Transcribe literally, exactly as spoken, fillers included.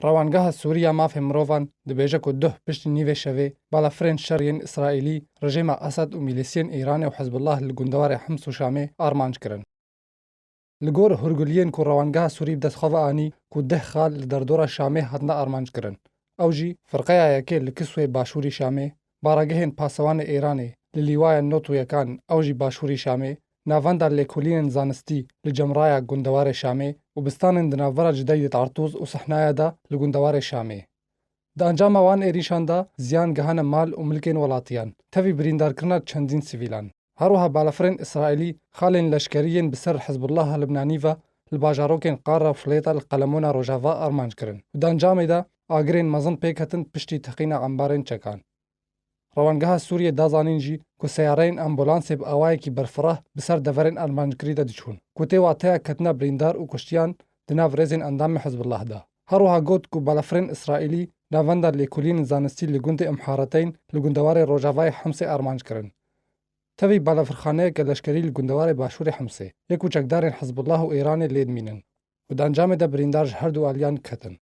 Rewangeha Sûrî ya Mafê Mirovan dibêje ku duh piştî nîvê şevê balafirên şer yên Îsraîlî, rejêma Esed û mîlîsiyên Îranê û Hizbullah li gundewarê Hims û Şamê armanc kirin. Li gor hûrguliyên ku Rewangeha Sûrî bi dest xwe ve anî, ku deh xal li derdora Şamê hatine armanc kirin, ew jî firqeya yekê li Kiswê başûrî Şamê, baragehên pasewanê Îranê li lîwaya nod û yekan, ew jî başûrî Şamê, navenda lêkolînên zanistî li cemraya gundewarê Şamê û bistanên di navbera Cideyê Tartûz û Sehnaya de li gundewarê Şamê. Di encama wan êrîşan de ziyan gihane mal û milkên welatiyan, tevî birîndarkirina çendîn sivîlan. Her wiha balafirên Îsraîlî xalên leşkerî yên bi ser Hizbullah Libnanî ve li bajarokên Qara û Filêta li Qelemona Rojava armanc kirin û di encamê de agirên mezin pêk hatin piştî teqîna embarên çekan. Rewangeha Sûriyê da zanîn jî ku seyareyên ambulansê bi awayekî berfireh bi ser deverên armanckirî de diçûn, ku tê wateya ketina birîndar û kuştiyan di nav rêzên endamê Hizbullah de. Her wiha got ku balafirên Îsraîlî navenda lêkolînên zanistî li gundê Imhareteyn li gundewarê rojavayê Himsê armanc kirin. Tevî balafirxaneyeke leşkerî li gundewarê başûrê Himsê yê ku çekdarên Hizbullah û Îranê lê dimînin û di encamê de birîndar ji her du aliyan ketin.